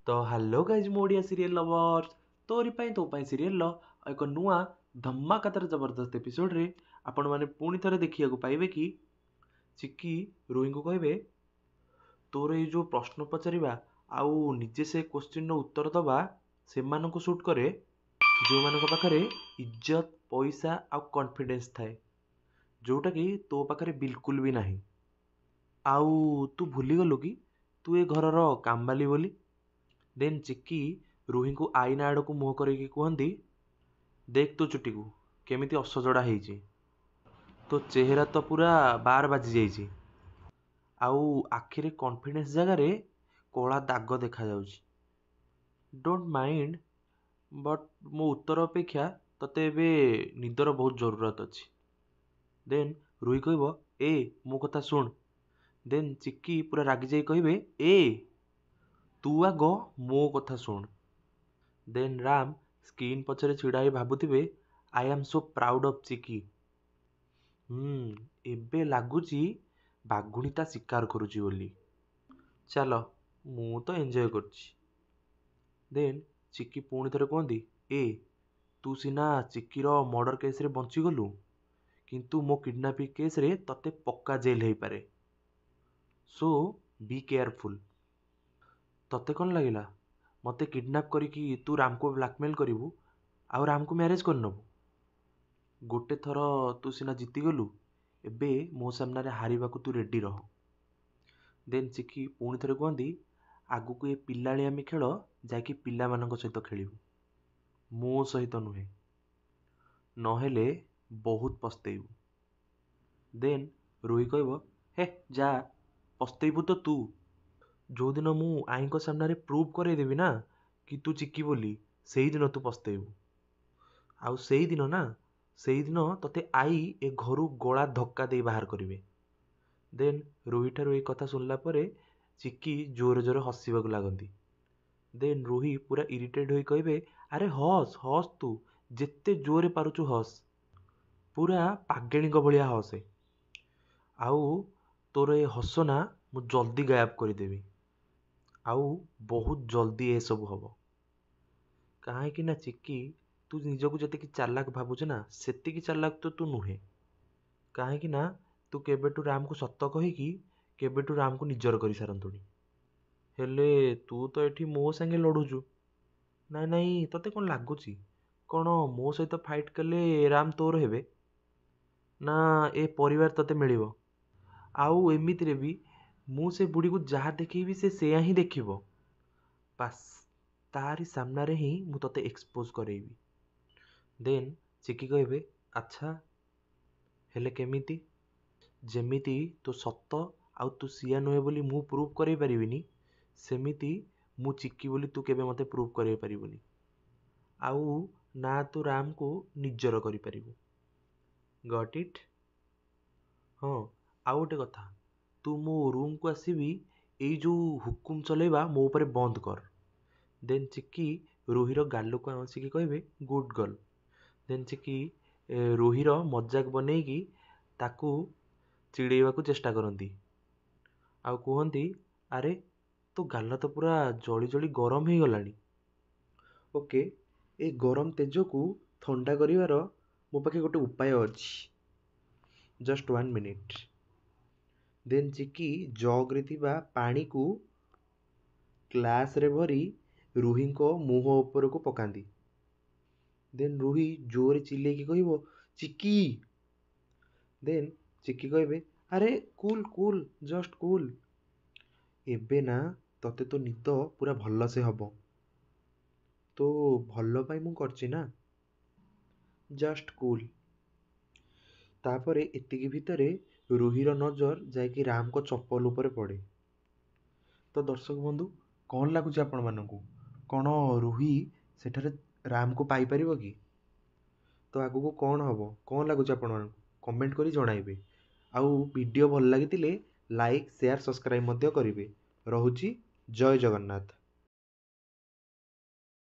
ତ hello guys, ମୁଁ Odia serial lovers, ତୋରି ପାଇଁ ତୋ ପାଇଁ ସିରିଏଲ୍ର ଏକ ନୂଆ ଧମାକାଦାର ଜବରଦସ୍ତ ଏପିସୋଡ଼ରେ ଆପଣମାନେ ପୁଣି ଥରେ ଦେଖିବାକୁ ପାଇବେ କି ଚିକି ରୋହିଙ୍କୁ କହିବେ, ତୋର ଏଇ ଯେଉଁ ପ୍ରଶ୍ନ ପଚାରିବା ଆଉ ନିଜେ ସେ କୋଶ୍ଚିନ୍ର ଉତ୍ତର ଦେବା ସେମାନଙ୍କୁ ସୁଟ୍ କରେ ଯେଉଁମାନଙ୍କ ପାଖରେ ଇଜ୍ଜତ, ପଇସା ଆଉ କନଫିଡେନ୍ସ ଥାଏ, ଯେଉଁଟାକି ତୋ ପାଖରେ ବିଲକୁଲ ବି ନାହିଁ। ଆଉ ତୁ ଭୁଲିଗଲୁ କି ତୁ ଏ ଘରର କାମବାଲି ବୋଲି? ଦେନ୍ ଚିକି ରୁହିଙ୍କୁ ଆଇନା ଆଡ଼କୁ ମୁହଁ କରିକି କୁହନ୍ତି, ଦେଖ ତୋ ଚୁଟିକୁ କେମିତି ଅସଜଡ଼ା ହେଇଛି, ତୋ ଚେହେରା ତ ପୁରା ବାର ବାଜି ଯାଇଛି, ଆଉ ଆଖିରେ କନଫିଡେନ୍ସ ଜାଗାରେ କଳା ଦାଗ ଦେଖାଯାଉଛି। Don't mind, but ମୋ ଉତ୍ତର ଅପେକ୍ଷା ତୋତେ ଏବେ ନିଦର ବହୁତ ଜରୁରତ ଅଛି। ଦେନ୍ ରୁହି କହିବ, ଏ ମୋ କଥା ଶୁଣ। ଦେନ୍ ଚିକି ପୁରା ରାଗିଯାଇ କହିବେ, ଏ ତୁ ଆଗ ମୋ କଥା ଶୁଣ। ଦେନ୍ ରାମ ସ୍କ୍ରିନ୍ ପଛରେ ଛିଡ଼ା ହେଇ ଭାବୁଥିବେ, I am so proud of Chiki. ଏବେ ଲାଗୁଛି ବାଘୁଣୀ ତା ଶିକାର କରୁଛି ବୋଲି। ଚାଲ, ମୁଁ ତ ଏନ୍ଜୟ କରୁଛି। ଦେନ୍ ଚିକି ପୁଣି ଥରେ କୁହନ୍ତି, ଏ ତୁ ସିନା ଚିକିର ମର୍ଡ଼ର କେସ୍ରେ ବଞ୍ଚିଗଲୁ, କିନ୍ତୁ ମୋ କିଡ଼ନାପିଂ କେସ୍ରେ ତତେ ପକ୍କା ଜେଲ୍ ହେଇପାରେ। ସୋ ବି କେୟାରଫୁଲ୍। ତତେ କ'ଣ ଲାଗିଲା ମୋତେ କିଡ଼ନାପ୍ କରିକି ତୁ ରାମକୁ ବ୍ଲାକମେଲ୍ କରିବୁ ଆଉ ରାମକୁ ମ୍ୟାରେଜ୍ କରିନେବୁ? ଗୋଟେ ଥର ତୁ ସିନା ଜିତିଗଲୁ, ଏବେ ମୋ ସାମ୍ନାରେ ହାରିବାକୁ ତୁ ରେଡ଼ି ରହ। ଦେନ୍ ଚିକି ପୁଣି ଥରେ କୁହନ୍ତି, ଆଗକୁ ଏ ପିଲାଳିଆମି ଖେଳ ଯାଇକି ପିଲାମାନଙ୍କ ସହିତ ଖେଳିବୁ, ମୋ ସହିତ ନୁହେଁ, ନହେଲେ ବହୁତ ପସ୍ତେଇବୁ। ଦେନ୍ ରୋହି କହିବ, ହେ ଯା, ପସ୍ତେଇବୁ ତ ତୁ। ଯେଉଁଦିନ ମୁଁ ଆଈଙ୍କ ସାମ୍ନାରେ ପ୍ରୁଭ୍ କରେଇଦେବି ନା କି ତୁ ଚିକି ବୋଲି, ସେଇଦିନ ତୁ ପସ୍ତେଇବୁ। ଆଉ ସେଇଦିନ ନା, ସେଇଦିନ ତୋତେ ଆଈ ଏ ଘରୁ ଗଳା ଧକ୍କା ଦେଇ ବାହାର କରିବେ। ଦେନ୍ ରୋହିଠାରୁ ଏଇ କଥା ଶୁଣିଲା ପରେ ଚିକି ଜୋରେ ଜୋରେ ହସିବାକୁ ଲାଗନ୍ତି। ଦେନ୍ ରୋହି ପୁରା ଇରିଟେଡ଼୍ ହୋଇ କହିବେ, ଆରେ ହସ୍ ହସ୍, ତୁ ଯେତେ ଜୋରେ ପାରୁଛୁ ହସ୍, ପୁରା ପାଗେଳିଙ୍କ ଭଳିଆ ହସେ, ଆଉ ତୋର ଏ ହସ ନା ମୁଁ ଜଲ୍ଦି ଗାୟବ କରିଦେବି, ଆଉ ବହୁତ ଜଲ୍ଦି ଏସବୁ ହେବ। କାହିଁକି ନା ଚିକି, ତୁ ନିଜକୁ ଯେତିକି ଚାଲାକ ଭାବୁଛୁ ନା, ସେତିକି ଚାଲାକ ତ ତୁ ନୁହେଁ। କାହିଁକି ନା ତୁ କେବେଠୁ ରାମକୁ ସତ କହିକି କେବେଠୁ ରାମକୁ ନିଜର କରିସାରନ୍ତୁଣି। ହେଲେ ତୁ ତ ଏଠି ମୋ ସାଙ୍ଗେ ଲଢ଼ୁଛୁ। ନାଇଁ ନାଇଁ, ତୋତେ କ'ଣ ଲାଗୁଛି, କ'ଣ ମୋ ସହିତ ଫାଇଟ୍ କଲେ ରାମ ତୋର ହେବେ ନା ଏ ପରିବାର ତୋତେ ମିଳିବ? ଆଉ ଏମିତିରେ ବି ମୁଁ ସେ ବୁଢ଼ୀକୁ ଯାହା ଦେଖେଇବି ସେ ସେୟା ହିଁ ଦେଖିବ। ବାସ୍ ତାରି ସାମ୍ନାରେ ହିଁ ମୁଁ ତୋତେ ଏକ୍ସପୋଜ୍ କରେଇବି। ଦେନ୍ ଚିକି କହିବେ, ଆଚ୍ଛା ହେଲେ କେମିତି? ଯେମିତି ତୁ ସତ ଆଉ ତୁ ସିଆ ନୁହେଁ ବୋଲି ମୁଁ ପ୍ରୁଭ୍ କରେଇ ପାରିବିନି, ସେମିତି ମୁଁ ଚିକି ବୋଲି ତୁ କେବେ ମୋତେ ପ୍ରୁଭ୍ କରେଇ ପାରିବୁନି, ଆଉ ନା ତୁ ରାମକୁ ନିଜର କରିପାରିବୁ। Got it? ହଁ, ଆଉ ଗୋଟେ କଥା, ତୁ ମୋ ରୁମ୍କୁ ଆସିବି ଏଇ ଯେଉଁ ହୁକୁମ ଚଲେଇବା ମୋ ଉପରେ ବନ୍ଦ କର। ଦେନ୍ ଚିକି ରୋହିର ଗାଲକୁ ଆଉଁସିକି କହିବେ, ଗୁଡ୍ ଗର୍ଲ। ଦେନ୍ ଚିକି ରୋହିର ମଜାକ ବନେଇକି ତାକୁ ଚିଡ଼େଇବାକୁ ଚେଷ୍ଟା କରନ୍ତି ଆଉ କୁହନ୍ତି, ଆରେ ତୋ ଗାଲ ତ ପୁରା ଜଳି ଜଳି ଗରମ ହେଇଗଲାଣି। ଓକେ, ଏ ଗରମ ତେଜକୁ ଥଣ୍ଡା କରିବାର ମୋ ପାଖେ ଗୋଟେ ଉପାୟ ଅଛି। Just 1 minute. ଦେନ୍ ଚିକି ଜଗ୍ରେ ଥିବା ପାଣିକୁ ଗ୍ଲାସ୍ରେ ଭରି ରୁହିଙ୍କ ମୁହଁ ଉପରକୁ ପକାନ୍ତି। ଦେନ୍ ରୁହି ଜୋରେ ଚିଲେଇକି କହିବ, ଚିକି। ଦେନ୍ ଚିକି କହିବେ, ଆରେ କୁଲ୍ କୁଲ୍, ଜଷ୍ଟ କୁଲ୍। ଏବେ ନା ତୋତେ ତୋ ନିଦ ପୁରା ଭଲସେ ହେବ, ତୋ ଭଲ ପାଇଁ ମୁଁ କରିଛି ନା, ଜଷ୍ଟ କୁଲ୍। ତାପରେ ଏତିକି ଭିତରେ ରୁହିର ନଜର ଯାଇକି ରାମଙ୍କ ଚପଲ ଉପରେ ପଡ଼େ। ତ ଦର୍ଶକ ବନ୍ଧୁ, କ'ଣ ଲାଗୁଛି ଆପଣମାନଙ୍କୁ, କ'ଣ ରୁହି ସେଠାରେ ରାମକୁ ପାଇପାରିବ କି? ତ ଆଗକୁ କ'ଣ ହେବ, କ'ଣ ଲାଗୁଛି ଆପଣମାନଙ୍କୁ କମେଣ୍ଟ କରି ଜଣାଇବେ। ଆଉ ଭିଡ଼ିଓ ଭଲ ଲାଗିଥିଲେ ଲାଇକ୍, ସେୟାର, ସବସ୍କ୍ରାଇବ୍ ମଧ୍ୟ କରିବେ। ରହୁଛି, ଜୟ ଜଗନ୍ନାଥ।